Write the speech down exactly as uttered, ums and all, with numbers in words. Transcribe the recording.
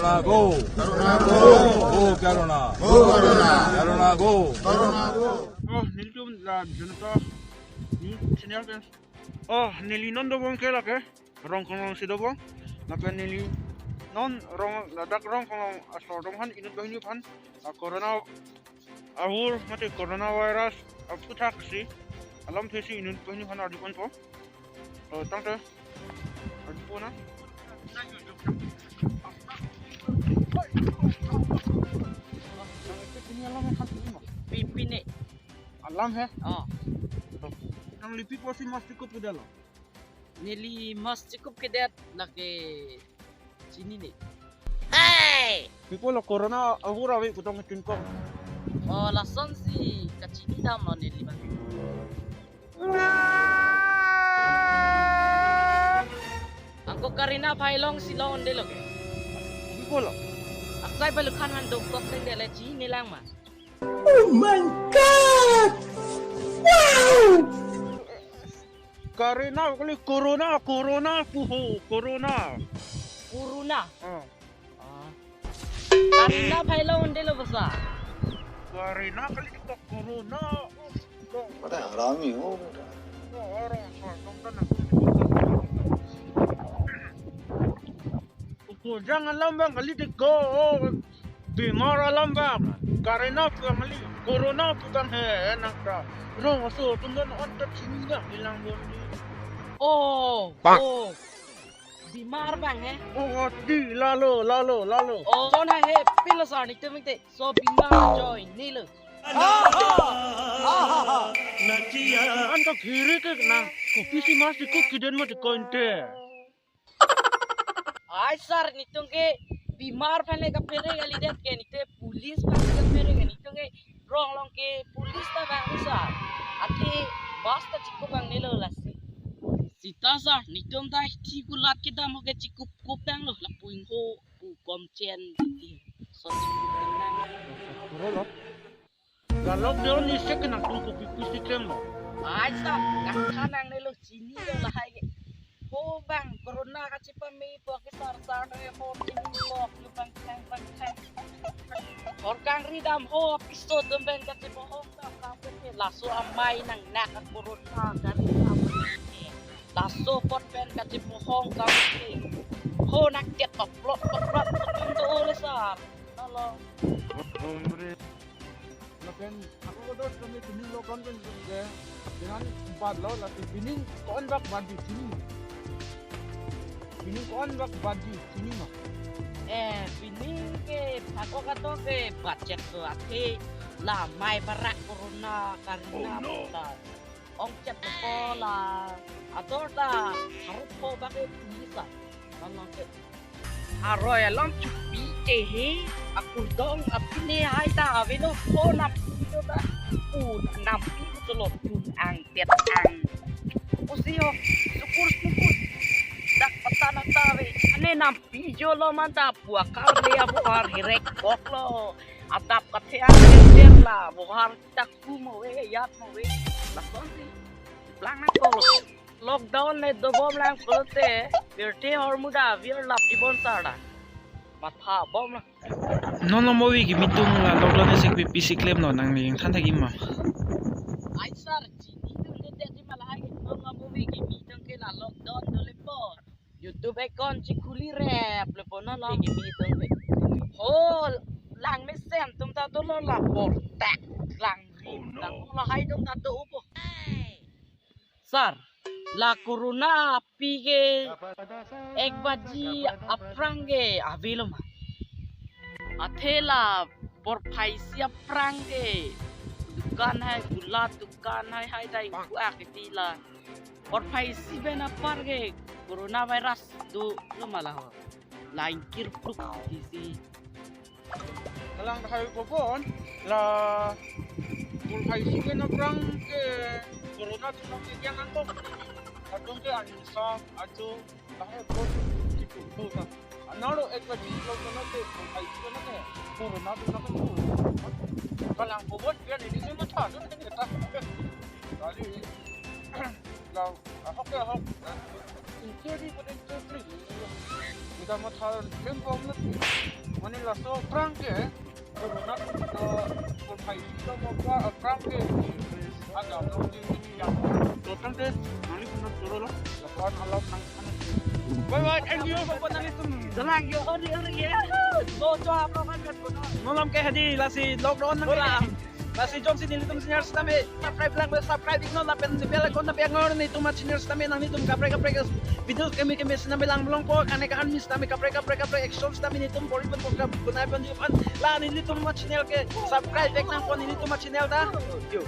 Corona go. Corona go. Go Corona. Go Corona. Corona go. Corona go. Oh, nelitum la Janata News Channel pen. Oh, neli non dobom ke lake Rongkhonglong si dobom. Lake neli non rong ladak Rongkhonglong asor atum aphan inut banghini aphan, ah, corona ahur mate coronavirus aputhaksi alamthe si inut banghini aphan arju ponpo. Oh, tangte. Arju pon na. Pipine. Alam he? Oh. Nangli pi pusi mask chekup kedetlo? Neli mask chekup kedet lake chinine. Hey! Pi pulo corona ahur ave pu tong chinkok. Oh, lasonsi kachinidamlo neli abang. Angko Karina aphai along si longdetlo ke. Pi pulo? Aksai palukhan han dokok teng dele chinilang ma. Oh my God! Wow! Karina kali corona, corona pu ho, corona. Corona. Ah. Ah. Karina aphai along delo basa. Karina kali kita corona. Bada harami ho bada. Orang sa tong tan. Kojang alam abang kali tiko. Bimar alam abang. Karina pu abang kali. Corona pu abang he nangta. Rong aso atum don on ta chini abang ilang don. Oh. Pak. Oh. Bimar abang he. Oh, di lalo, lalo, lalo. Oh, son hai he pilo sar netum te. So bimar join nelo. An ka khiri ke nang. Kopisi mask chekup keden mati kointe. Ai sar netum ke bimar aphan le kaphere kalidet ke nete police aphan le kaphere ke netum ke Ronglong ke police ta abang sar. Athe mask ta chekup abang nelo lasi. Sita sar netum ta thi kulat kedam ho ke chekup kup abang lo lapu ingho pu komchen titi. So chekup abang nang. Puro lo. Galok de on isek nangtum kopi pusi klemlo. Ai sa, kangkha nangnelo chinilo lahai ke. Ho abang, corona kachepame po ke sar sar re ho chini po ke bang khang bang khang. Hor kangri dam ho piso atum abang kachepohong dam dam ke laso amei nangnak corona kari dam. Laso apot pen kachepohong kang ke. Ho nangket toplok toplok atum do le sar. Halo. Lapen ako kadot kami pining lockdown pen ke dengan empat lo, lasi pining ko-an bak badi chini. Pining ko-an bak badi chini ma. Eh, pining ke ako kadot ke budget to athe la amei barak corona karina. Oh, no. Puta. Ongchet ko la ator ta harut ko bak ke police a. Kan lang ke. Aroi alam chupi te he, akurdong apine hai ta avelo ko nampi ta. Pu nampi ko lo tun ang tet ang. Pusi ho, sukur sukur. Dak patan ta ave. Ane nampi jolo man ta pu akar le abohar hirek koklo. Adap kathe ang ter la abohar tak ku mo ve, yat mo ve. Lasonsi. Plang nangkok. Lockdown le dobom lang pulote, pirthe ahormu ta vir lap jibon sar ta. Matha bom lang. Non lo movie kimi atum la lockdown isi kopisi klemlo nangli ingthan thek-ik ma. Ai sar, chini atum te te di ma lahai ke non lo movie kimi atum ke la lockdown dolepo. YouTube account chikhuli rep lepo non lo kimi atum ke. Ho, lang mesen atum ta dolo la portak lang ri. Oh, no. Tang lahai atum ta do upo. Sar, la corona api ke ek baji aphrang ke avelo ma. Athe la porphai isi aphrang ke dukan hai, gulat dukan hai hai dai ku ak ti la. Porphai isi pen apar ke coronavirus dolo ma la ho. La ingkir pluk isi. Kalang hai kobon la porphai isi pen aphrang ke corona atum nangkekiang nangkok. Atum ke ansa ajo lahai kobon chitu tu ta. Analo ek baji lo kana te porphai isi pen ke corona atum nangkok. Kalang kobon biar ini semua ta tu kita. Kali la ahok ke ahok. Injuri pada injuri. Kita mathar film bom na. Mane laso aphrang ke corona to kurphai to mo pa aphrang ke. Ada mo di yang. Total de nani pun turun lo. Lapan alam nang. Bye bye, thank you. Apa nani tum? Jalan yo, hari hari ya. Bo cho apa kan kan. Malam ke hadi lasi lockdown nang. Lasi jongsi nelitum senior sitame subscribe lang, subscribe iknon lapen bell icon ta pe angor nelitum a channel sitame nanglitum kaprek kaprek video keme keme sitame lang longpo, kane kahan mi sitame kaprek kaprek kaprek action sitame nelitum bori pon pon kap kunai pon di pon la nelitum a channel ke subscribe ek nangpo nelitum a channel ta. Yo.